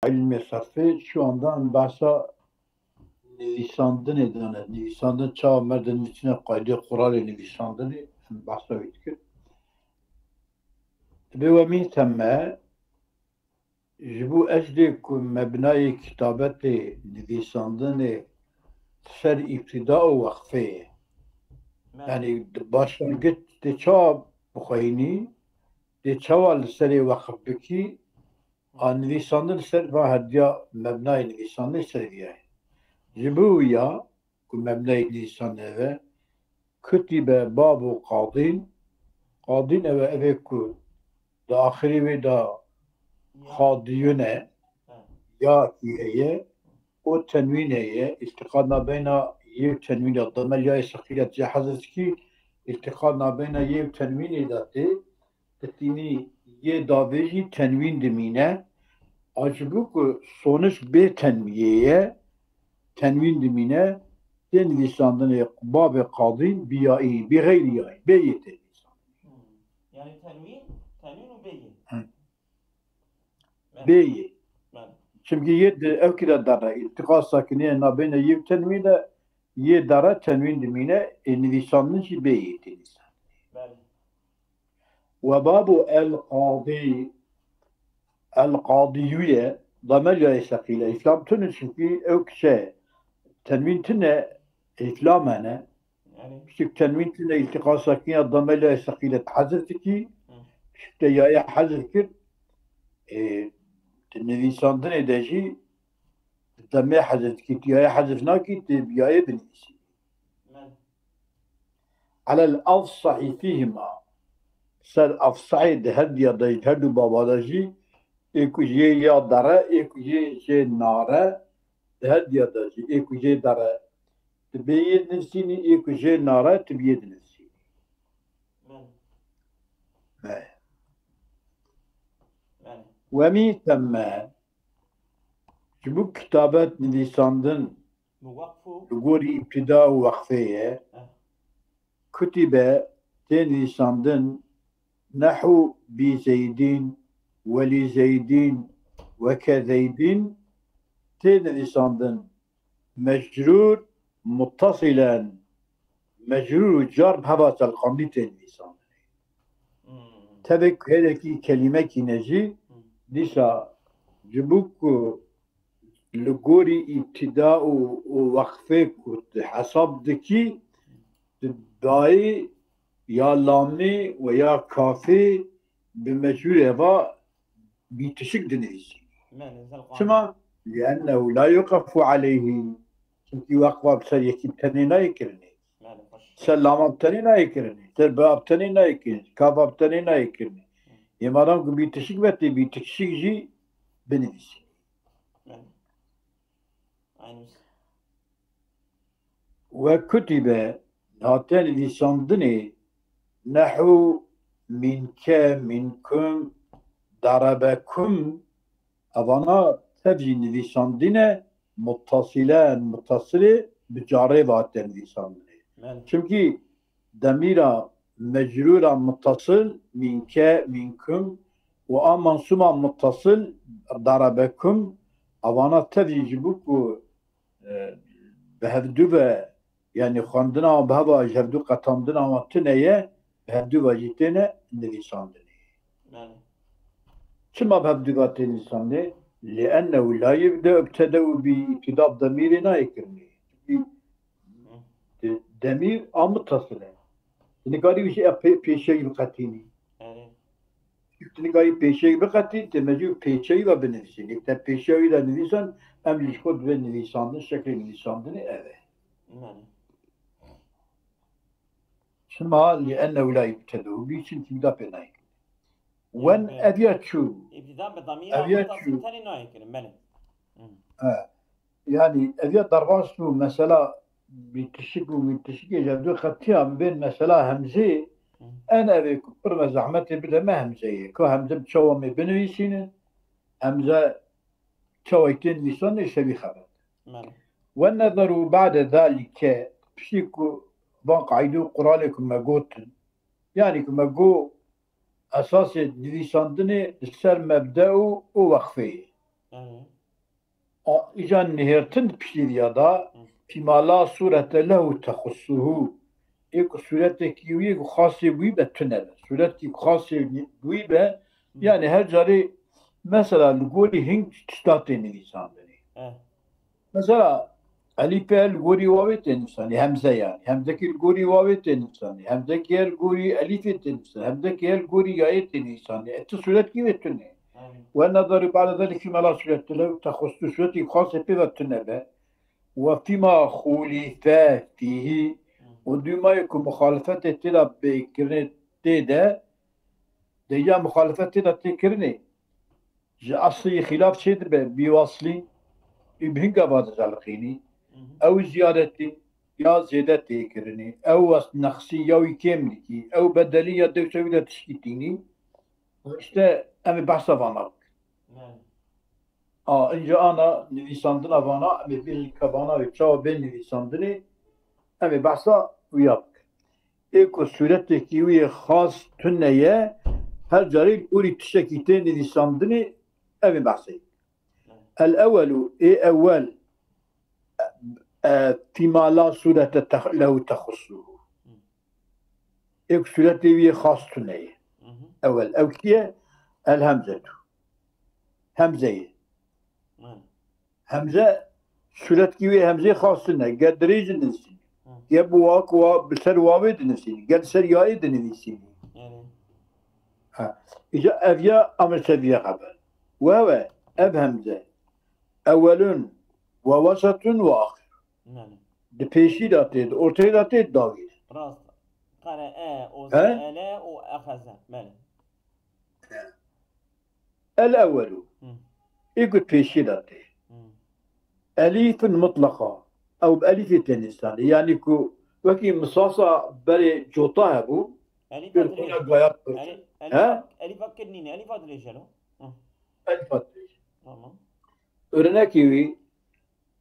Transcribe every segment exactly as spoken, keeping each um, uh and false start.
ilmê serfê, şu anda em behsa nivîsandinê dane. Nivîsandin çawa merdin diçine qaydê quralê nivîsandinê, em behsa wî dikir. Bi wemîn teme, ji bo ecdê ku mebnayê kitabetê nivîsandinê ser îbtida û weqfê ye. Yanî di başlangîç tê çawa bixweyînî, tê çawa li serê weqf bikî, a nivîsandin ser va hediya mebnayê nivîsandinê ser viya ye. Ji bo wiya ku mebnayê nivîsandinê ve, kutîbe babu qadîn, qadîn ev e, ev ê ku di axirî wê de qadiyun e, ya kî heye, o tenwîn heye, îltiqa nabeyna yê û tenwîn de, dame ya yê seqîle tê hezf dikî, îltiqa nabeyna yê û tenwînê de tê, di tînî yê davê jî tenwîn dimîne. A ji bo ku sonuç bê tenwiyê ye, tenwîn dimîne, tê nivîsandinê babê qadîn bi yayî, bi xeyrî yayî, bê yê tê nivîsandin. Yani tenwîn, tenwîn û bê yê. Bê yê. Çimkî yê di ev kî de derre. Îltiqa sakinî ye nabeyne yê û tenwîn de, yê derre, tenwîn dimîne, ê nivîsandin jî bê yê tê nivîsandin. Belê. We babu el qadî, el qadîyû ye, dame ya yê seqîle. Îflam tune çimkî ew kişe tenwîn tune, îflam hene. Yani Piştî tenwîn tune îltiqa sakinî ya dame ya yê seqîle hezf dikî. Hı. Piştî te yayê hezf kir. Ê, di nivîsandinê de jî demê hezf dikî, tu yayê hezf nakî, tu bi yayê binivîsî. belê. Alel afsahî fîhima. Ser afsahê di her diya de, her du baba de jî, ê ku jê ya dere, ê ku jê, jê nare, di her diya de jî, ê ku jê dere, tu bê yê dinivîsînî, ê ku jê nare, tu bi yê dinivîsînî. Belê. He. Belê. Wemî temme, ji bo kitabet nivîsandin Bi weqf û li gorî îbtida û weqfê ye. Eh. Kutîbe tê nivîsandin nehu bi Zeydîn, welî Zeydîn, weke Zeydîn tê nivîsandin mecrûr muttasilen, mecrûr û car bi heva selqandî tê nivîsandin. Hmm. Tevek hêrekî kelimekî ne jî, dîsa ji bo ku li gorî îbtida û, û weqfê ku tu hesab dikî, tu dayê ya lamê we ya kafê bi mecrûrê va bîtişik dinivîsî. Belê, zel qanûn. Çima? Liennehu la yuqefu aleyhî. Çimkî weqfa bi ser yekî bi tenê nayê kirinê. Belê, xweş. Ser lama bi tenê nayê kirinê. Ser ba bi tenê nayê kirinê. Kafa bi tenê nayê kirinê. Ê madam ku bîtişik be, tê bîtişik jî binivîsî. Belê. Aynı. We kutîbe hate nivîsandinê nehu minke, minkum, darabekum, evana tev jî nivîsandine muttasilen, muttasilê bi carê ve hate nivîsandinê. Belê. Çimkî demîra mecrûra muttasil, minke, minkum, û a mansûma muttasil, darabekum, evana tev jî ji bo ku, e, bi hevdu ve, yanî xwendina wan bi heva ji hevdu qetandina wan tune ye, bi hevdu ve jî têne nivîsandinê. Belê. Çima bi hevdu ve tê nivîsandinê? Liennehu la yubde ibtedeu bi, îbtida bi demîrê nayê kirinê. Çimkî de-, demîr a muttasil e. Tu nikarî wî jî pê-, pêşeyî biqetînî. Belê. Tu nikarî pêşeyî biqetî, tu mecbûr pêşeyî ve binivîsî. Lê te pêşeyî de nivîsan, em jî ji xwe divê nivîsandin, şeklê nivîsandinê ev e. Belê. Çima? Liennehu la yubtedeu bi, çimkî îbtida pê nayê kirin. Wen ev ya çû. Îbtida bi damîra Ev ya muttasil çû. Tenê nayê kirin, belê. He. Yanî ev ya derbas bû, mesela bîtişik û mîtişikê ji hevdu qetiya bên mesela hemzê, Hı. En evê ku pir me zehmetê bide me hemze ye. Ku hemze bi çawa me binivîsîne, hemze çawa tê nivîsandinê, îşte vî xebet. Belê. Ve nezeru ba'de zalike, piştî ku van qaîde û quralê ku me gotin, yanî ku me got esasê nivîsandinê li ser mebde û, û weqfê ye. Erê. A, îca nihêrtin di piştî viya da, Hı. fîma la sûrete lehu texussuhu. Ê ku sûretekî wî ku xasê wî be tune be. Sûretekî ku xasê wî be, Hı. yani her carê mesela li gorî hing tişta tê nivîsandinê. Eh. Mesela elîfê li gorî wawê tê nivîsandê, hemze yani. Hemzekî li gorî wawê tê nivîsandê. Hemzekî li gorî elîfê tê nivîsandê. Hemzekî li gorî yayê tê nivîsandê. E, tu sûretekî wê tune. Erê. Ve nedarî ba'de zelî fîma la sûrete lehu texussu, sûretî xasê pê ve tune be. Ve fîma xulîfe fîhî, û dûmayê ku muxalifetê tê de bê kirinê tê de, de ya muxalifet tê de tê kirinê, ji eslî xîlaf çê dibe, bî waslî, û bi hinga va dizeliqînî, Mhm. ew ziyaretî ya zêde tê kirinî, ew wes nexsî ya wî kêm dikî, ew bedelî ya dewsa wî de tişkî tînî. Îşte em ê behsa vana bikin. Belê. A, inca ana nivîsandina vana, em ê bêjin ke vana wê çawa bên nivîsandinê, em ê behsa wiya bikin. Ê ku sûretekî wî yê xas tune ye, her carê li gorî tiştekî tê nivîsandinê, em ê behsê. El ewelu, ê ewel, e, fîma la sûrete tex-, lehu texussuhu. Ê ku sûretê wî yê xas tune ye. Mhm. Ewel, ew kî ye? El hemzetu. Hemze ye. Belê. Hemze, sûretkî wê hemzê xas tune. Ger dirêj dinivîsînî. Hı. Ger bi wa ku wa bi ser wawê dinivîsînî. Ger li ser yayê dinivîsînî. Erê. Ha. Îca ev ya amir seviye xeber. Wewe, ev hemze. Ewelun ve wesatun ve axir. Belê. Di pêşî de tê, di orteyê de tê, di dawî de. Rast. Qere e, o He? ele, o exeze. Belê. El ewelu. Hı. Ê ku di pêşî de tê. Hı. Elîfin mutlaqa. Ew bi elîfê tê nivîsandê. Yani ku wekî misasa berê cota hebû. Elîfa Bir kula dirêj. gayat Elî-, kurtin. Elîfa, He? Elîfa kirnîne, Elîfa dirêj e lo. Hı. Elîfa dirêj. Tamam. Örnekî wî.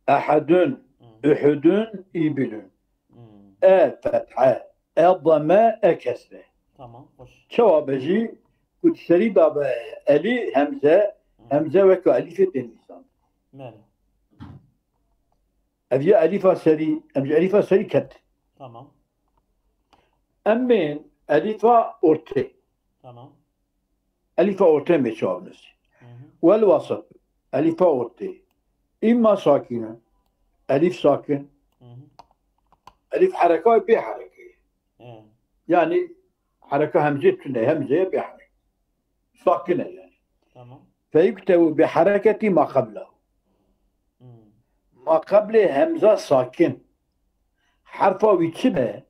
Ehedun, Hı. uhudun, îbilun. Hı. E fethe, e dame, e kesre. Tamam, hoş. Çawa be jî ku di serî de be elî hemze, Hı. hemze weke elîfê tê nivîsandin. Belê. Ev ya elîfa serî, em ji elîfa serî ket. Tamam. Em bên elîfa ortê. Tamam. Elîfa ortê mê çawa binivîsî. Hı hı. Wel wasat. Elîfa ortê. Îmma sakîne. Elîf sakin. Hı hı. Elîf hereka bê hereke. He. Yani hereka hemzê tune, hemzeye bê hereke. Sakin e yani. Tamam. Feyuktebu bi hereketi ma qeblehu. Hı. Ma qeblê hemza sakin. Herfa wî çi be?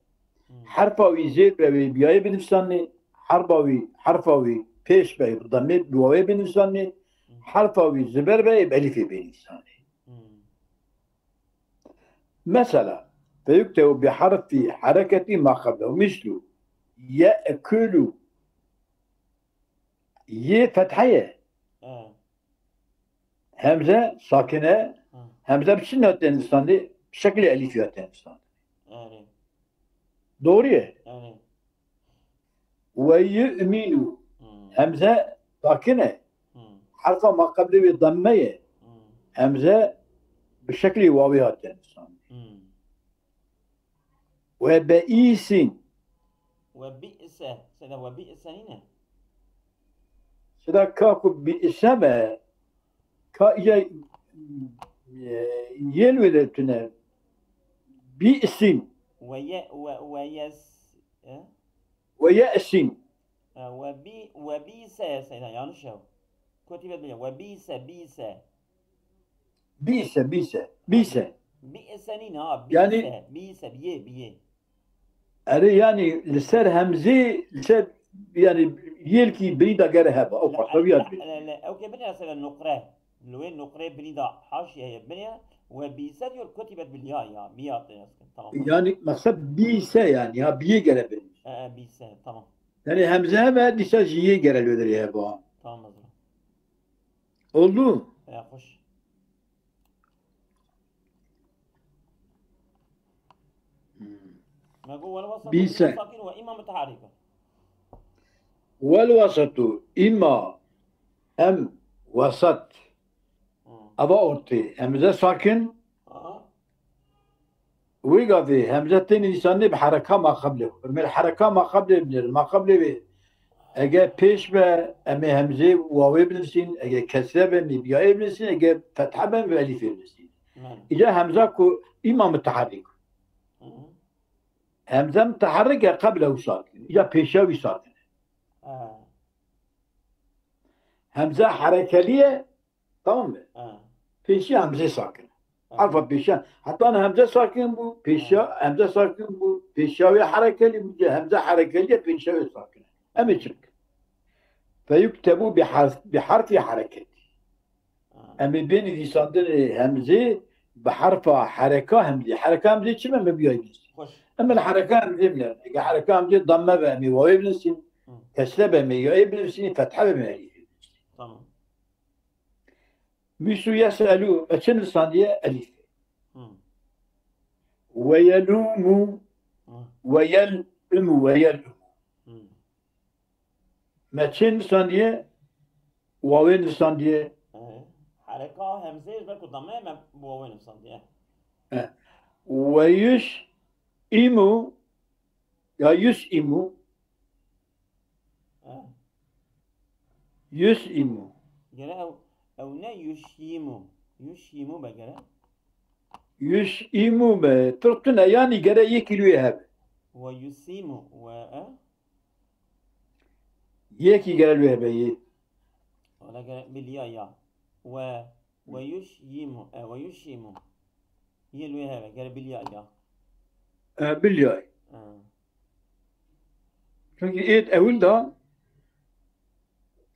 Hı. Herfa wî zêr be wê biyayê binivîsanê. Herfa wî, herfa wî pêş be bi demê bi wawê binivîsanê. Herfa wî ziber be bi elîfê binivîsanê. Hı. Mesela, feyuktebu bi harfi hereketi ma qeblehu. Mislu, ye'kulu. Yê fethe ye. He. Hemze sakine. Hı. Hemze bi çi nivîsandê? Bi şeklê elîf ya nivîsandê. Erê. Doğru ye. Erê. Hı. Ve yu'minu. Hı. Hemze sakine. Hı. Herfa ma qeblê wê demme ye. Hı. Hemze bi şeklê wawê hatiye nivîsandê. Hı. Ve be'isin. Ve bi'se. Sede ve bi'se nîne. Sida ka ku bi'se be, ka îca, e, yê li wê de tune. Bi'sin. Ve ye, ve, ve yes. E? Ve ye'sin. E, ve bi, ve bi'se seyda yanlış ya. Kotî bet bile. Ve bi'se, bi'se. Bi'se, bi'se, bi'se. Bi'se nîne ha, Yani bi'se, bi'se, biye, biye. Erê yani li ser hemzê, li ser yani yê kî binî de gere hebe. O Le, qasa wiya le, bi. le, le, ew ke binê sebe nuqre. Li wê nuqrê binî de haşiye ye binê ve bi'se diyor kotî bet bil ya ya. Biya te yazkın. Tamam. Yani mekseb bi'se yani ya biye gere bin. E, e, bi'se, tamam. Yani hemze hebe dîsa ji yê gere li wê derê hebe. Tamam hazır. Oldu. E, hoş. Hmm. Me got, "Wel wesat Bîse. Sakin ve îmma mutaharrika." Wel wasatu, îmma em wasat. Ava ortê. Hemze sakin. Wê gavê hemze tên nivîsandinê bi hereka maqeblê xwe. Em ê li hereka maqeblê binêrin. Maqeblê wê eger pêş be, em ê hemzê wawê binivîsîn, eger kesre be, em ê biyayê binivîsîn, eger fethe be, em ê elîfê binivîsîn. Îca hemza ku îma mutaherrik. Hemze mutaherrik e qebla wî sakin. Îca pêşiya wî sakin e. Hemze herekeliye, tamam mı? Pêşiya hemzê sakin. Harfa pêşiya. Heta ne hemze sakin bû, pêşiya, hemze sakin bû, pêşiya wê herekeli bû, hemze herekeliye, pêşiya wê sakin. Em ê çi bikin? Feyuktebu bi harf, bi harfi hereketi. Em ê bên nivîsandinê hemzê bi herfa hereka hemzê. Hereka hemzê çi me? Me biyayî bîst. Em ê li hereka hemzê binerin. Eger hereka hemzê damme be, em ê wawê binivîsîn. Kesre be, em ê yayê binivîsîn. Fethe be, em ê elîfê binivîsîn. Tamam. Mîsu yes'elû, me çi nivîsandiye? Elîfê. Ve yelûmû, ve yel'imû, ve yel'imû. Me çi nivîsandiye? Wawê nivîsandiye. Hereka hemzê ji ber ku dame me bi wawê nivîsandiye. He. Ve yus'imû, ya yus'imû. He. Yus'imû. Gere ew, ew ne yuşyîmû. Yuşyîmû be gere. Yus'imû be. Tirk tune, yanî gere yekî li wê hebe. Ve yusîmû. Ve, e? Yekî gere li wê hebe yê. Wala gere bilya ya. Ve, ve yuşyîmû. E, ve yuşyîmû. Yê li wê hebe, gere bilya ya. E, bilya. E. Çünkü êd ewil da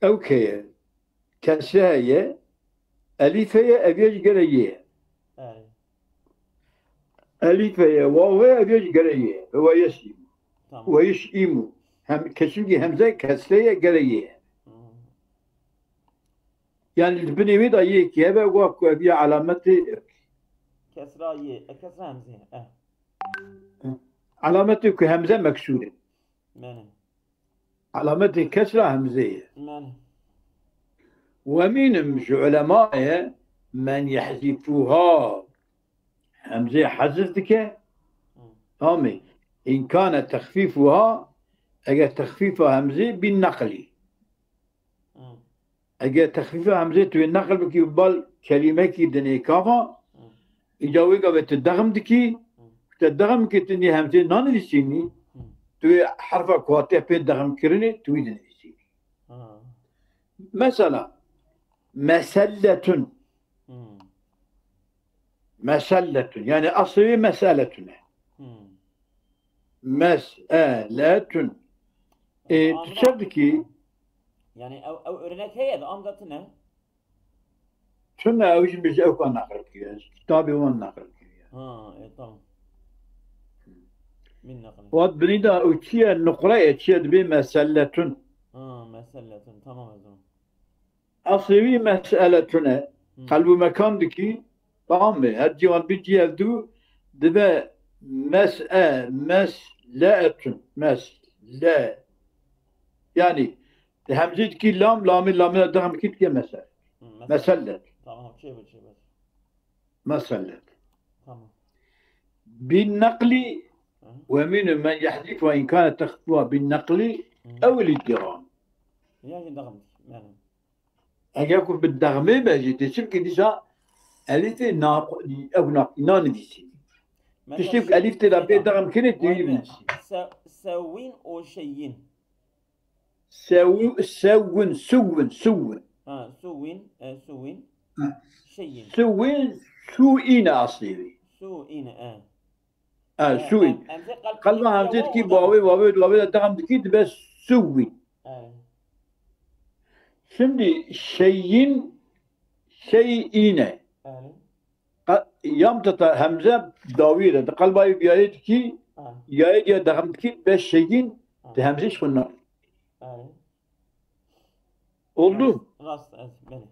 ew keye. Kesre heye, elîf heye, ev yê jî gere yê ye. Elîf heye, waw heye, ev yê jî gere yê ye. Ve yesîmû. Tamam. Ve yus'imû. Hem, kesinlikle hemze kesre ye, gere yê ye. Hı. Yani li binê wê de yekî hebe, wa ku ev ya alametê. Kesra yê, e, kesra hemzê, e. Alametê ku hemze meksûr e. Belê. Alametê kesra hemzê ye. Belê. Ve mînim ji ulema ye men yehzîfûha. Hemzê hezif dike. Hı. Tamê. Îmkane texfîfûha, eger texfîfa hemzê bin neqlî. Hı. Eger texfîfa hemzê tu yê neql bikî û bal kelîmekî dinê kava, Hı. îca wê gavê tu dexm dikî, Hı. te dexm dikî tu nê hemzê nanivîsînî, Hı. tu yê herfa ku hatiye pê dexmkirinê, tu wî dinivîsînî. Hı. Mesela, meselletun. Hı. Meselletun. Yani aslê wê meseletun e. Hı. Mes'eletun. E, tu çav dikî? Yani ew, ew örnek heye de, am da tune? Tune, ew jî min ji ew ka naqil kiriye. Ji kitabê wan naqil kiriye. Ha, e, tamam. Min naqil. Wat binî de ew çi ye? Nuqre ye, çi ye? Dibê meselletun. Ha, meselletun. Tamam o zaman. Eslê wî mes'eletun e. Hı. Qelb û mekan dikî, tamam mı? Her ciwan bi cî ev du dibe mes'e, mesle'etun, mesle. Yani, hemzê dikî lam, lamê, lamê de dixim kî dike mes'e. Hı, mes'e. Mesellet. Tamam, çêbir, çêbir. Mesellet. Tamam. Bin nakli Hı. ve minu men yehzif ve inkâne tehfifa bin nakli Hı. ew el iddiram. Yani dixim, yani. Eger ku bi dexmê be jî tê çi bikî dîsa elîfê na-, ew na-, nanivîsî. Mesela tiştê ku şey, elîf tê de pê mesela, dexm kirê tu wî wayne, nivîsî. Se-, sewin û şeyin. Sew-, sewin, suwin, suwin. Ha, suwin, e, suwin. Ha. Şeyin. Suwin, suîne aslê wî. Suîne, e. E, e, suwin. Em, em zê qelb Qelba hemzê dikî wawê, wawê, wawê de dexm dikî dibe suwin. E. Şimdi şeyin, şeyine. E. Qa-, yam tata hemze dawî de. Di qelba wî biyayê dikî, E. yayê diye dexm dikî, dibe şeyin, E. di hemzê şi xwe na. E. Oldu. Rast, rast, evet, belê.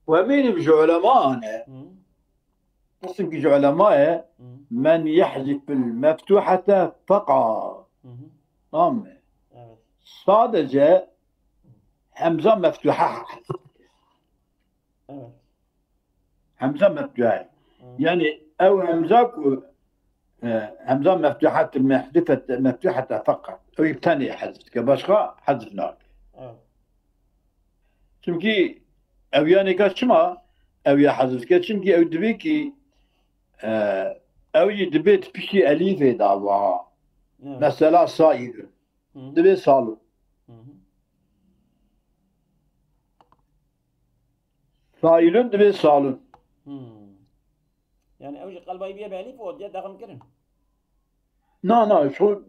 Ve mînim ji ulema ne. Hı. Qismkî ji ulema ye. Hı. Men yehzifil meftuhete feqa. Hı hı. Tamam mı? Evet. Sadece hemza meftuha. Hemza meftuha ye. Hı. Yani ew hemza ku, e, hemza meftuha te, mehdufet, meftuha te feqat. Ew tenê hezf dike, başqa hezf nake. Evet. Çimkî ew yanê ka çima ew ya hezf dike? Çimkî ew divê ki, e, ew jî dibê di piştî elîfê de wa. Evet. Mesela saîlun. Hı hı. Divê salun. Hı hı. Saîlun divê salun. Hmm. Yani ew ji qelbayî bûye bi elîf û diye dexil kirin. Na, na, şu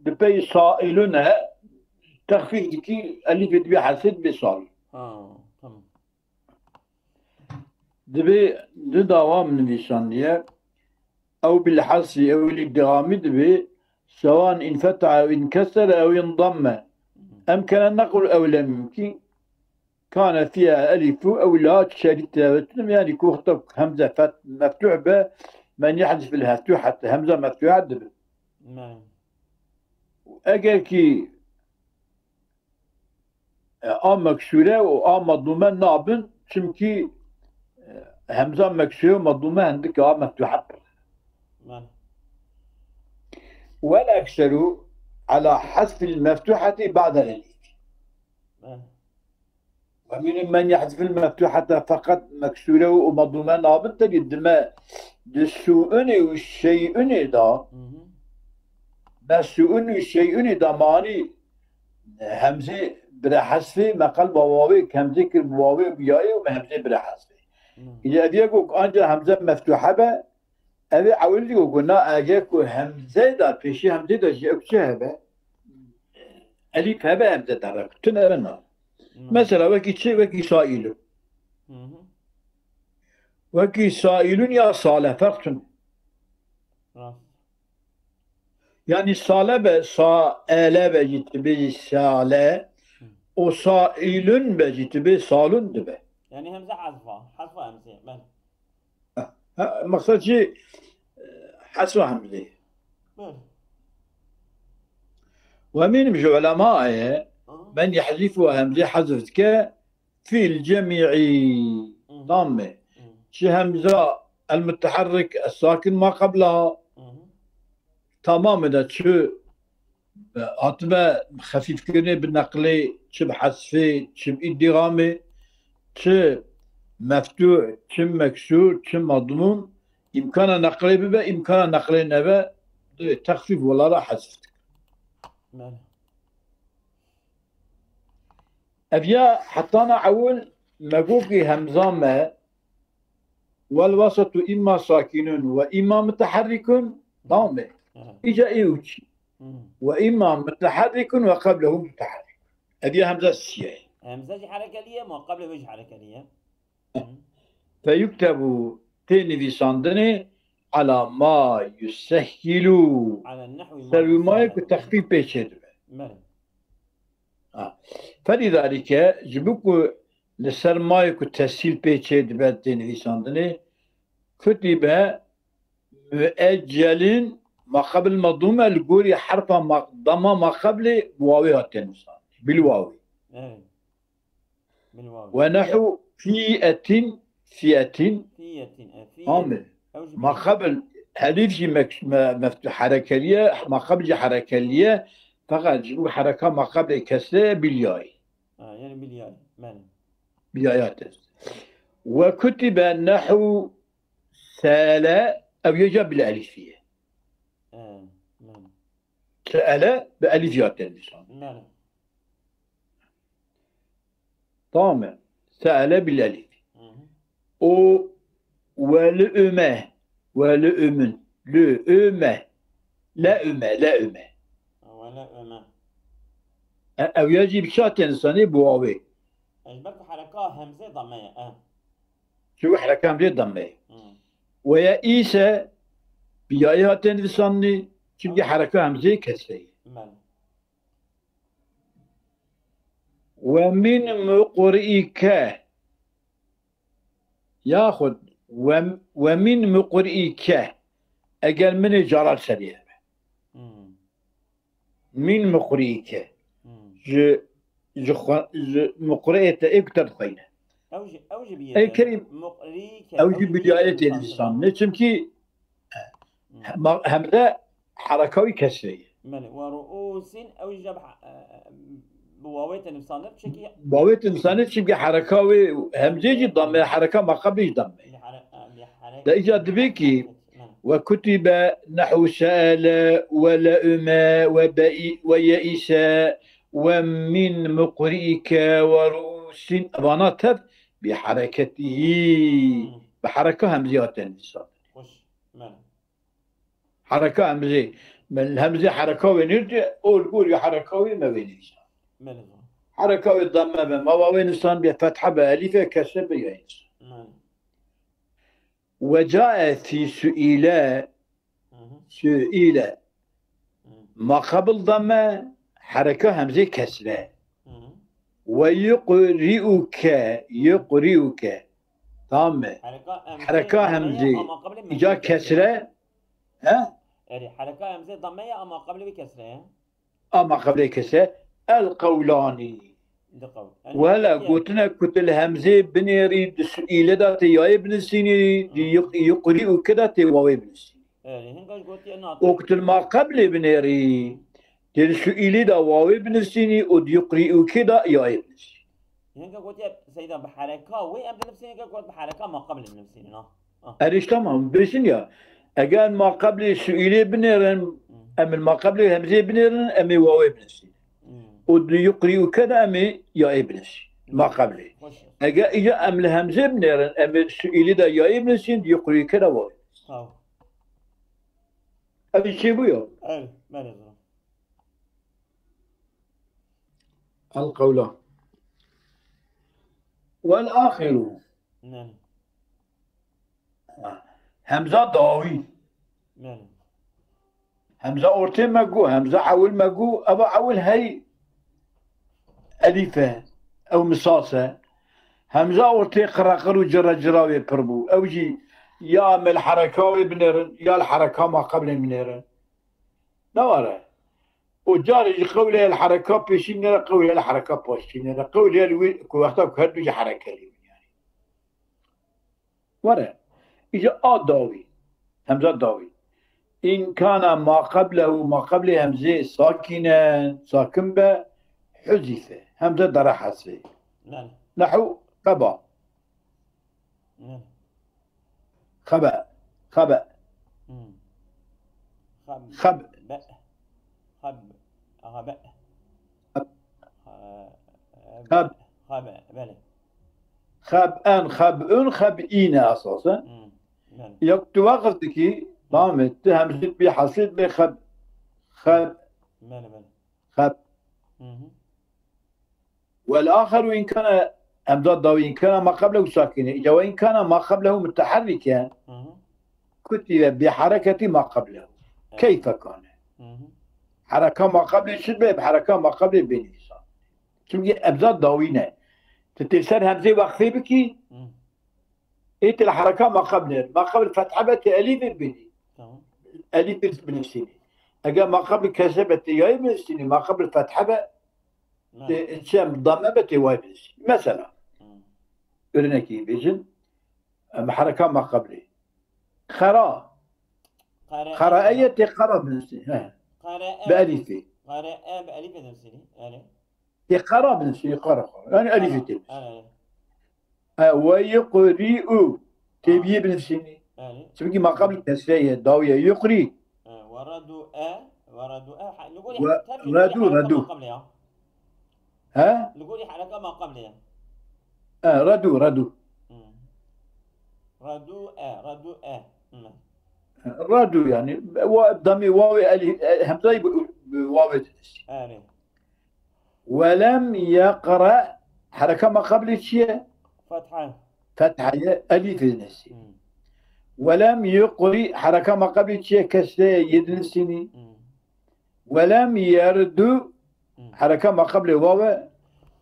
di pey saîlun e, texfîf dikî, elîfê divê hesê dibê salun. Ha, tamam. Divê di dawam nivîsandiye, ew bil hesî, ew lî degamî divê, sewan in fetaha ew in kesere ew in damme. Em kene nequl ew le mümkün. Kane fiha elîfu ew la şerîte ew. Yani ku xtab hemze fet-, meftuh be, men yehzif il meftuhete, hemze meftuha dibe. Naam. Eger ki, e, a meksure û a madlume nabin, çimkî, e, hemza meksure û madlume hindik a meftuha pir. Naam. Wel ekseru ala hezfil meftuhati ba'del elif. Naam. Ve minhum men yehziful meftuhete feqat meksure û madlume nabin, tevî dime di su'unê û şey'unê da, Hı hı. me su'un û şey'unê da manî hemzê bire hesfê, me qelba wawê hemzê kir bi wawê û bi yayê û me hemzê bire hesfê. Hı. Îca ev yek û anca hemze meftuhe be, Ev ê ewil digo ku na, eger ku hemze da, pêşî hemze da jî ew çi hebe? Elîf hebe hemze da re. Tune re na. Hı. Mesela wekî çi? Wekî saîlun. Hı hı. Wekî saîlun ya sale, ferq tune. Rast. Yani sale be, saele be jî tu bêjî sale, Hı. û saîlun be jî tu bê salun dibe. Yani hemze hazfa, hazfa hemze, ben. Ha, ha, maqsed jî, e, hesva hemzê. Buyur. Ve mînim ji ulemayê Hı. men yehzîfu hemzê hezf dike fîl cemî'î Hı. damme. Hı. Çi hemza el muteherrik es sakin ma qebla Hı. tamamê de çi hatime xefîfkirinê bi neqlê, çi bi hesfê, çi bi îdîgamê, çi meftûh, çi meksûr, çi madmûm, îmkana neqlê bibe, îmkana neqlê nebe, divê texfîf wela re hezf dike. Bele. Ev ya hetana ewil me got ki hemza me, Wel wesetu îmma sakînun we îmma muteherrîkun, tamam e. Hı. Îca ê û çi? Hı. We îmma muteherrîkun we qeblehu muteherrîkun. Ev ya hemza siyê. Hemza jî herekeliye, ma qeble wê jî herekeliye. Hı. Feyuktebu tê nivîsandinê ala ma yusehhilu. Ala nehwi ma Ser wî mayê ku yusehhilu. Texfîf pê çê dibe. Bele. Ha. Felîzalîke, ji bo ku li ser mayê ku tesîl pê çê dibe tê nivîsandinê, kutîbe mueccelin ma qebil madûme li gorî herfa ma-, dama ma qeblê bi wawê hatiye nivîsandin. Bil wawê. Evet. Bil wawê. Ve nehu fiyetin, fiyetin. Fiyetin, e, fiyet. Amir. Ew jî Ma bi- qebil elîf jî mek-, me-, meftu-, herekeliye, ma qebil jî herekeliye. Feqet ji bo hereka ma qeblê kesre bil yayî. Ha, yani bil yayî. Bele. Bil yayî hatiye. Ve kutibe nehu seele, ew yê ca bil elîfî ye. He, bele. Seele bi elîfî hatiye nivîsandin. Bele. Tamam e. Seele bil elîf. Hı hı. O ve li üme. Ve li ümün. Li üme. Le üme. Le üme. Ve li üme. E, ew ya jî bi çi hatiye nivîsandin bi wawê. Ez belki hereka hemzê dame ye, e. Çi hereka hemzê dame ye. Hı. Ve ya îse bi yayê hatiye nivîsandin. Çünkü Hı. hereka hemzê kesre ye. Bele. Ve min muqri'ike. Yaxud ve, ve min muqri'ike. Eger minê carar serî hebe. Hmm. Min muqri'ike. Hmm. Ji, ji xwe, ji muqri'ê te ê ku te dixweyne. Ew jî, ew jî bi Ey Kerîm, ew jî bi yayê tê nivîsandinê. Çimkî ma-, hemze hereka wî kesrê ye. Belê. Ve ru'usin, ew jî bi ha-, e, bi wawê tê nivîsandin. Çimkî wawê tê nivîsandin, çimkî hereka wê hemzê jî damme, hereka maqablê jî damme. De îca dibê kî ve kutibe, nehu se'ele, ve le'ume, ve be'i-, ve ye'ise, ve min muqri'ike, ve ru'usin. Vana tev bi hereketihî. Bi hereka hemzê hate nivîsandin. Hereka hemzê. Min hemzê hereka wê nêrdiye, ol gor ya hereka wê me wê nivîsandin. Hereka wê damme be, ma wawê nivîsandin be, fethe be, elîfe, kesre be, ya nivîsandin. Ve cae fî su'île, su'île. Ma qabl damme, hereka hemzê kesre. Ve yuqri'uke, yuqri'uke. Tamam mı? Hereka hemzê. Îca kesre. He? Erê, hereka hemzê damme ye ama qablê wî kesre ye. Ama qablê kesre. El qewlani. Wela gotine ku tu li hemzê binêrî, di suîlê de tê yayê binivîsînî, di yuq-, yuqrî û ke de tê wawê binivîsînî. Erê, hinga ji gotiye na. Û ku tu li ma qeblê binêrî, tê di suîlê de wawê binivîsînî û di yuqrî û ke de yayê binivîsînî. Hinga gotiye Seyda bi hereka wê em dinivîsînî, ke got bi hereka ma qeblê binivîsînî na. Erê, tamam, bêjin ya. Eger ma qeblê suîlê binêrin, em li ma qeblê hemzê binêrin, em ê wawê binivîsîn. Û di yuqrî û ke de em ê yayê binivîsîn. Ma qeblê. Eger îca em li hemzê binêrin, em ê suîlê de yayê binivîsîn, di yuqrî û ke de wawê binivîsîn. Ev çêbû ya? Ev, belê. El qewla. Wel axiru. Hemza dawî. Hemza ortê me got, hemza ewil me got, eva ewil hey elîf e, ew misas e. Hemza ortê qiraqir û cira cira wê pir bû. Ew jî ya em li hereka wê binêrin, ya li hereka ma qeblê binêrin. Ne were. Û carê jî qewlê li hereka pêşî binêre, qewlê li hereka paşî binêre. Qewlê li wî ku wexta ku her du jî herekelî bin yanî. Were. Îca a dawî. Hemza dawî. În kana ma qeblehu, ma qeblê hemzê sakînen, sakin be, huzife. Hemze dere hesfê. Belê. Nehu qeba. Belê. Xebe. Xebe. Hmm. Xeb. Xeb. Be. Xeb. Aha, be. Xeb. Xa-, xeb. Xebe, belê. Xeb en, xeb ün, xeb îne esasen. Hmm. Belê. Ya tu weqf dikî, tamam e, tu hemzî bî hesît bê xeb. Xeb. Belê, belê. Xeb. Hı hı. Wel axeru in kana, hemza dawî in kana ma qeblehu sakine. Îca we in kana ma qeblehu muteherrike. Hı hı. Kutibe bi hareketi ma qeblehu. Evet. Keyfe kane. Hı hı. Hareka ma qeblê çi be? Bi hareka ma qeblê bênivîsan. Çimkî hemza dawî ne. Tu tê ser hemzê wexfê bikî. Hı. Ê tê li hareka ma qeblê. Ma qebl fethe be tê elîfê bênî. Tamam. Elîfê binivîsînî. Eger ma qebl kesre be tê yayê binivîsînî. Ma qebl fethe be. Tê, çem, dame be tê wayê binivîsînî. Mesela. Hı. Örnekî bêjin. Em hereka ma qeblê. Xera. Xera. Xera eye tê qera binivîsînî. He. Xera e. Bi elîfê. Xera e bi elîfê binivîsînî. Erê. Tê qera binivîsînî, qera, qera. Yani elîfê tê. Erê. E, we yuqrî'u. Tê biyê binivîsînî. Erê. Çimkî ma qeblê kesre ye, dawî ye. Yuqrî. E, we redu e, we redu e. Ha, li gorî we tev jî redu, hareka redu. Ma qeblê ya. He? Li gorî hareka ma qeblê ya. E, redu, redu. Hmm. Redu e, redu e. Hmm. Redu yani. Wa-, damê wawê elî-, e, hemzayî bi, bi wawê dinivîsî. Erê. Welem yeqre, hereka ma qeblê çi ye? Fetha. Fetha ye, elîfê dinivîsî. Hmm. Welem yuqrî, hereka ma qeblê çi ye? Kesre ye, yê dinivîsînî. Hmm. Welem yerdu, hmm, hereka ma qeblê waw e.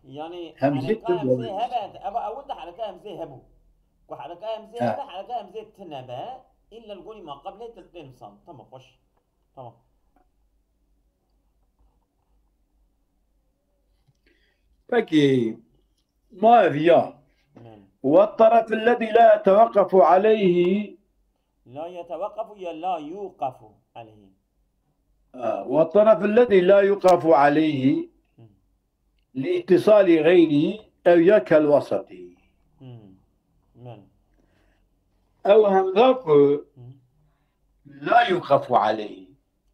Yani hemzê hereka tu hemzê waw e. Hebe, eva ewil de hereka hemzê hebû. Ku hereka hemzê, he, hebe, hereka hemzê tine be, îlle li gorî ma qeblê tu tê nivîsan. Tamam, xweş. Tamam. Peki, ma ev ya. Hmm. والطرف الذي لا يتوقف عليه لا يتوقف يا لا يوقف عليه. آه، والطرف الذي لا يوقف عليه لاتصال غيره أو يا كالوسط. مم. من أو همذاك مم. لا يوقف عليه.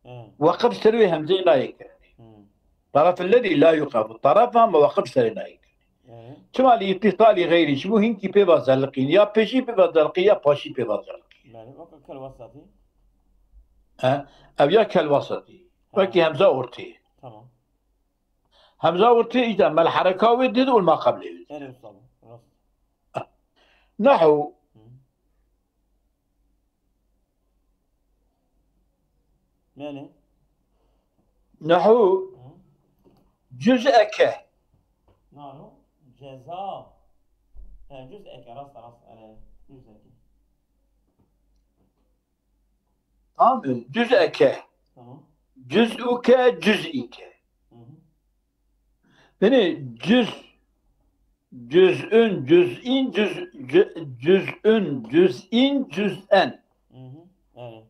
إيه. وقف سروي همزة لا يكرني. مم. طرف الذي لا يوقف. طرف ما وقف سروي لا يكرني. إيه. شما لاتصال غيره شبو هنكي بيبا زلقين يا بيشي بيبا زلقين يا باشي بيبا زلقين. بله، وقف كالوسط. ها؟ أو يا كالوسط. وكي همزة أورتي. تمام. همزة أورتي إذا ما الحركة ودد والما قبل. إيه أستاذ، راست. نحو مم. بله. نحو مم. جزءك. نحو جزاء. إيه، جزءك، راست، راست، إيه، جزءك. تمام. جزءك. تمام. جزءك جزئك. مم. Yani جزء، جزء، جزء، جزء، جزء، جزء، جزء. مم. بله.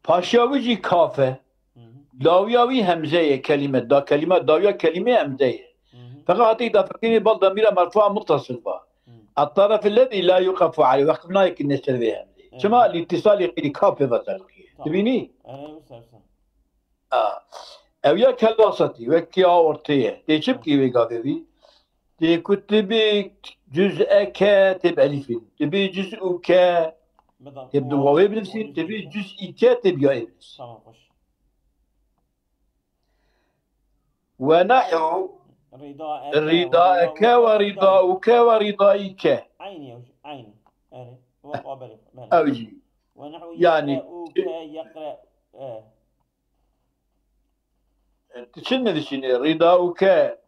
Paşiya wî jî kaf e. مم. Dawiya wî hemze ye kelîme. Da kelîme, dawiya kelîmê hemze ye. مم. Feqet hatî da fikirî bal damîra merfua muttasil ba. مم. الطرف الذي لا يوقف عليه. Weqf nayê ki ne ser vê hemzê. Evet. Çima lîtisal qîrî kaf pê ve zerqî. Tamam. Dibînî? Evet, bu sersen. A. Ew ya kelwasatî, wekî a ortê ye. Tê çi bikî wê gavê wî? Tê ku tu bî cüz'eke, tê bi elîfî. Tu bî cüz'uke, tê bi wawê binivîsî, tu bî cüz'îke, tê bi yayê binivîsî. Tamam, hoş. Ve nehu Rîdaeke rîdaeke ve rîdauke ve rîdaîke. Aynı ya, aynı. Yani, ve qabel. Ew jî. Ve nehu Yani- yeqre'uke, yeqre, e. Tu çi nivîsînî? Rîdauke,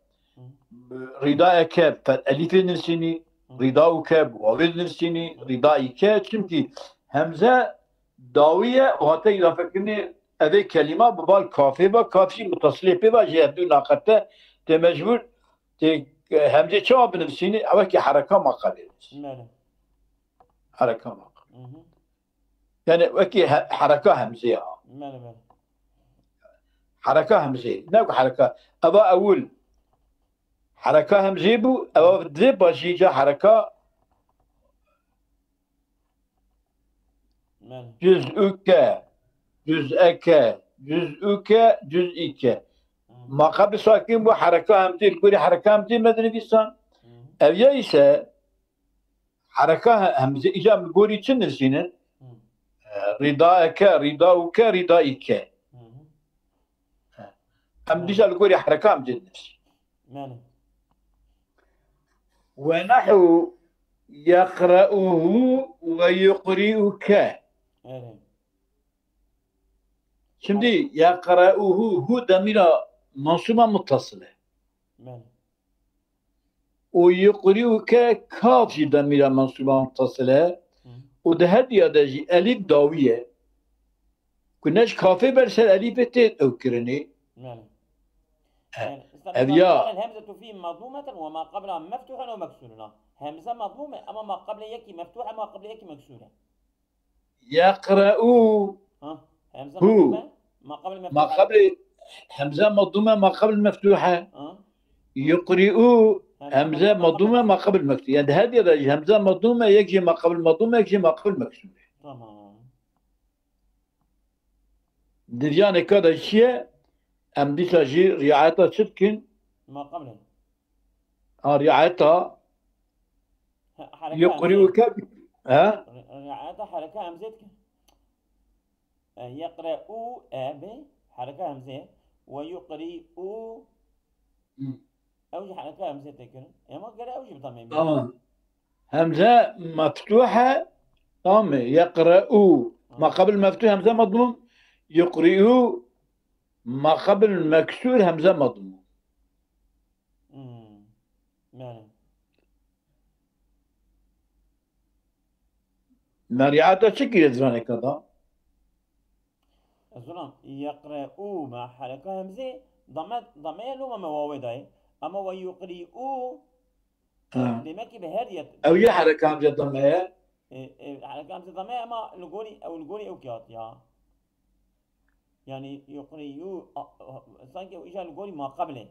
rîdaeke, bi elîfê nivîsînî, rîdauke, bi wawê nivîsînî, rîdaîke. Çimkî hemze dawî ye û hate îdafekirinê evê kelîma bi bal kafê ve, kaf jî mutasilê pê ve, jê hevdû naqete, tê mecbûr, tê, e, hemzê çawa binivîsînî? Ew wekî hereka maqabê binivîsî. Bele. Hereka maqabê. Hı hı. Yani wekî he-, hereka hemzê ya. Bele, bele. Hereka hemzê. Ne ku hereka. Eva ewil. Hereka hemzê bû. Eva divê başî ca hereka Bele. cüz'uke, cüz'eke, cüz'uke, cüz'ike. Hı. Maqabê sakin bû hereka hemzê. Li gorî hereka hemzê me dinivîsan. Hı. Ev ya ise hereka he-, hemzê. Îca li gorî çi nivîsînin? Hı. E, rîdaeke, rîdauke, rîdaîke. Hı hı. Em dîsa li gorî hereka em dê dinivîsî. Bele. Ve nehu yeqre'uhu ve yuqri'uke. Evet. Şimdi yeqre'uhu, hu demîra mansûma muttasil e. Bele. Û yuqri'uke kaf jî demîra mansûma muttasil e. Hı. Û di her diya de jî elîf dawî ye. Ku ne ji kafê ber ser elîfê tê ew kirinê. Bele. He. Yani, Ev ya. الهمزة فيه مضمومة وما قبلها مفتوح أو مكسور. Hemze madmûm e, ama ma qeblê yekî meftûh e, ma qeblê yekî meksûr e. Yeqre'u. Ha? Hemze Hu. madmûm e, ma qeblê meftûh. Ma qeblê hemze madûme ma qebl meftûhe. Ha? Yuqri'u Hemze hemze madûme, ma qeblê madûme ma qebl mektû. Yani her diya de jî hemze madûme, yek jî ma qebl madûme, yek jî ma qebl mektû. Tamam. Di viyanê ka de çi ye? Em dîsa jî riayeta çi dikin? Ma qeblê. Ha, riayeta Ha, hereke yuqri'uke. hemze. Ha? Ri-, riayeta hereke hemze dikin. E, yeqre'u, e, bi hereke hemze. Ve yuqri'u. Hı. Ew jî hereke hemze tê kirin. Ema gere ew jî bi tamamî. Tamam. Hemze meftûhe, tamam mı? Yeqre'u. Ma qebl meftûh hemze madmûm. Yuqri'u ma qebl meksûr hemze madmûm. Hmm. Yani. Me riayeta çi kiriye zimanê ka da? Ez zonam, yeqre'u me hereka hemzê, dame, dameye loma me wawê dayê. Ama ve yuqri'u, Ha. Demek ki bi her yet. Ew yê hereka hemze dame ye? E, e, hereka hemze dame ye, ama li gorî, ew li gorî ew kê hatiya. Yani yuqrî yu, a, a, sanki ew îja li gorî ma qeblê.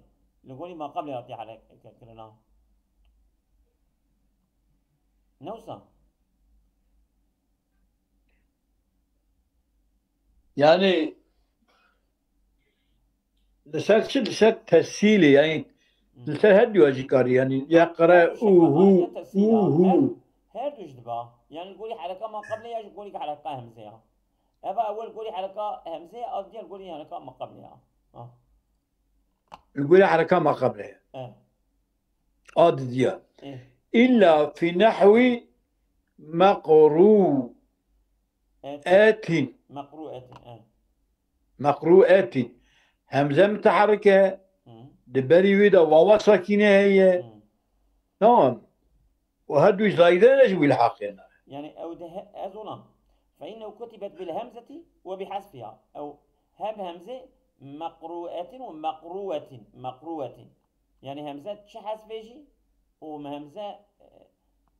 Li gorî ma qeblê hatiye hereke kirina. Ne wisa? Yani li ser çi? Li ser tesîlê, yani li ser her duya jî karî, yani yeqre'uhu, uhu. Her, her du ji diba. Yani li gorî hereka ma qeblê ya ji gorî hereka hemze ya. Eva ewel gorî hereka hemze ya, a diya li gorî hereka ma qeblê ya. Ha. Li gorî hereka ma qeblê ya. Eh. A didiya. Eh. İlla fi nehwi meqru. Etin. Etin. Meqru etin, e. Meqru etin. Hemze mutaharrik e. Hı. Di berî wî de wawa sakîne heye. Hı. Tamam. Û her du zayide ne ji wî ilhaqê ne. Yani ew de he-, ez ona. Fe innehu kutibet bil hemzeti ve bi hasfiha. Ew hem hemze meqruetin ve meqruetin. Meqruetin. Yani hemze çi hesfê jî û hemze, e,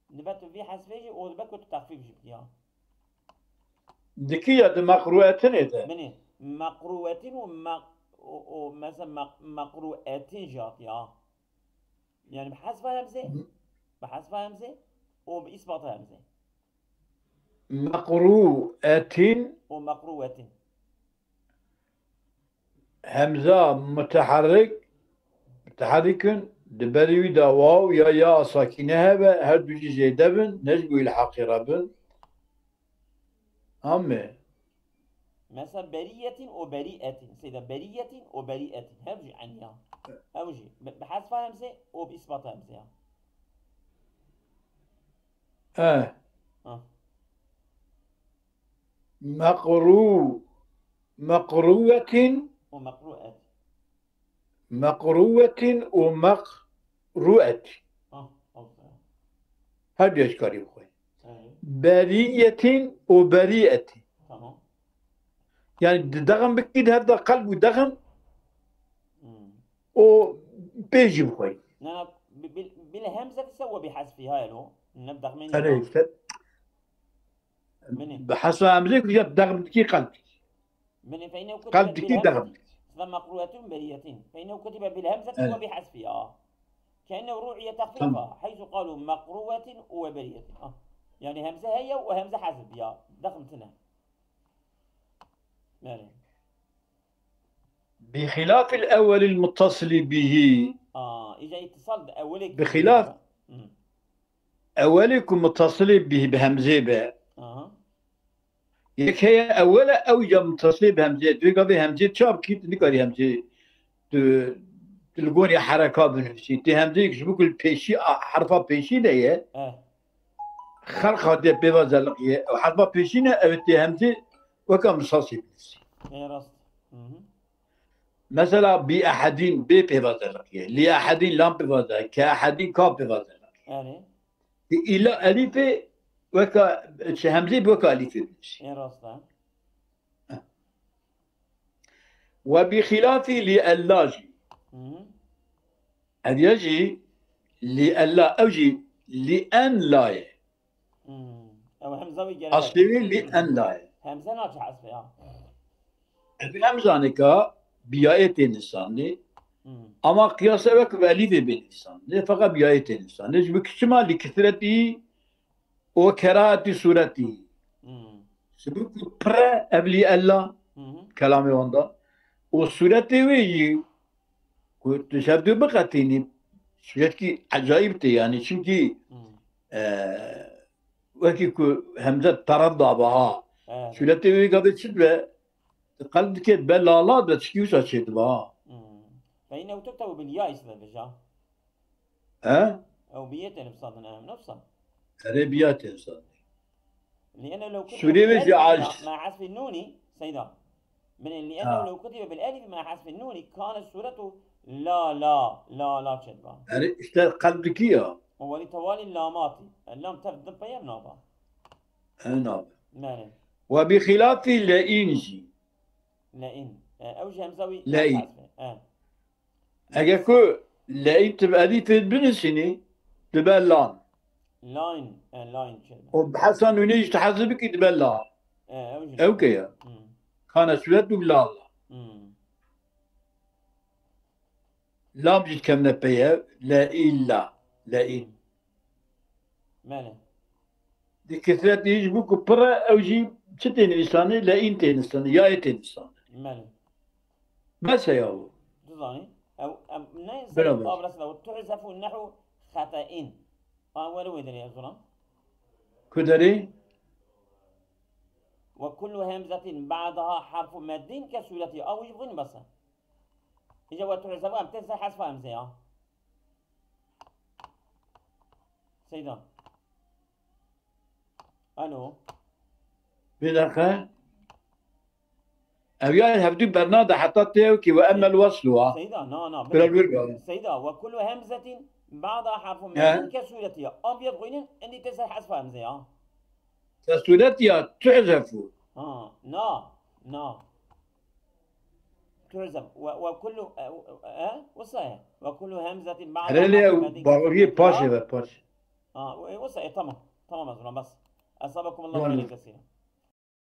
nibet vî hesfê jî û dibe ku tu texfîf jî bikiya. Dikî ya di meqruetinê de. Binê, meqruetin û maq-, û, û mesela maq-, meqruetin jî hatiya. Yani bi hesfa hemzê, bi hesfa hemzê û bi îsbata hemzê. Meqruetin. Û meqruetin. Hemza mutaharrik, mutaharrikun, di berî wî de waw ya ya sakîne hebe, her du jî zêde bin, ne ji bo ilhaqê re bin. Amê. Mesela beriyetin û berietin. Seyda beriyetin û berietin. Her du jî eniya. Ew jî. Bi, bi hesfa hemze û bi îsbata hemze ya. Eh. Ha. Meqru-, meqruetin. Û meqruet. Meqruetin û meqruet. Ah, aferin. Her du ji karî bixwe. Evet. Beriyetin û berietin. Tamam. Yani di dexim bikî, di her de qelb û dexim Hmm. û pê jî bixwe. Na, na, bi-, bil, bil hemze ise ve bi hasfiha lo. Ne bi dexmê. Erê, işte. Bi hesba hemzê ku ya dexm dikî qelb dikî. Min, fe innehu kutibe bil hemzeti. Qelb dikî dexm dikî. Fe meqruetun beriyetin. Fe innehu kutibe bil hemzeti ve bi hasfiha. Keennehu ru'iye tehfifa. Tamam. Heysu qalu meqruetin ve beriyetin. Ah. Yani hemze heye û hemze hezf ya. Dexm tine. Yani. Bi xilafil ewwelil muttasili bihi. Aa, îca îtisal di ewwelê. Bi xilaf. Hı. Ewelê ku mutasilê bi, bi hemzê be. Aha. Yek heye ewel e, ew ya mutasilê bi hemzê. Tu gavê hemzê çap kî, tu nikarî hemzê, tu, tu li gorî hereka binivîsî. Tê hemzê ji bo ku li pêşî, a, herfa pêşî de ye. Eh. Xelq hatiye pêva zeliqiye. Ew herfa pêşî ne, ew tê hemzê weka misasê binivîsî. Ê rast. Hı hı. Mesela bi ehedîn bê pêva zeliqiye. Li ehedîn lam pêva zeliqiye. Ke ehedîn kaf pêva zeliqiye. Erê. Îla elîfê weka, çi hemzê bi weka elîfê binivîsî. Ê rast e. Ve bi xilafî li ella jî. Hı hı. Ev ya jî li ella, ew jî li en la ye. Hmm. Ew hemza wî gerek. Aslê wî li en la ye. Hemze naçe hesbe ya. Ev hemzaneka bi yayê tê nivîsandê. Hmm. Ama qiyas ew e ku bi elîfê bê nivîsandê. Feqet bi yayê tê nivîsandê. Ji bo çima? Li kisretî û kerahetî sûretî. Hmm. Ji bo ku pir e ev li ella, hı hı, kelamê wan da. Û sûretê wê jî ku tu ji hev du biqetînî, sûretkî ecayîb tê yanî. Çimkî, hı, e, wekî ku hemze teredda be ha. Evet. Sûretê wê gavê çi dibe? Qelb dike be lala de çikî wisa çêdibe ha. Hı. Fe innehu yuktebu bil ya îsbebêja. He? Ew bi yê tê nivîsandin, em nivîsan. Erê, bi ya tê nivîsandin. Sûrê wê jî aciz. مع حذف النون, Seyda. Min, لأنه لو كتب بالألف مع حذف النون كانت صورته لا لا لا لا çêdiba. Erê, işte qelb dikî ya. ولتوالي اللامات. Lam tev di peye naba. Ew nabe. Belê. Ve bi xilafî le'in jî. Le'in. E, ew jî hemza wî. Le'in. E. Eger ku le'in tu bi elîfê binivîsînî, dibe lan. Line, e, line kelime. O bi hesa nûnê jî tu hezir bikî dibe la. E, ew jî. Ew ke ye. Hmm, Kane sûret bû la. hmm. Lam jî dikevne peye. Le illa. Le in. Belê. Di kesretî jî bû ku pir e, ew jî çi tê nivîsanî? Le in tê nivîsanî. Ya yê tê nivîsanî. Belê. Bes e ya. Tu zanî? Ew, em, ne Bira sen bes. Abrasla ve tu'zefu nehu khata'in. A, were wê derê ez ona. Ku derê? Ve kullu hemzetin ba'daha harfu meddin ke sureti. A, wî jî bixwînin bes e. Îca ve tu'zefu em tên ser hesfa hemze ya. Seyda. Alo. Bir dakika. Ev ya hevdû bernade heta tê ew ki ve emmel waslu ha. Seyda, na, na. Biraz bir bak. Seyda, ve kullu hemzetin ba'da harfu Ya. meddin ke sureti ya. Av yet goynin, endi te ser hesfa hemze ya. Te suret ya tu'zefu. Ha, na, na. Tu'zef. Ve, ve kullu, e, e, wisa ye. Ve kullu hemzetin ba'da Herhalde harfu ev meddin ke bağırıyor sureti ya. paşe ve paşe. Ha, e, wisa ye, tamam. Tamam, ez ona bas. Esabakum Allah Yani. hayran kesira.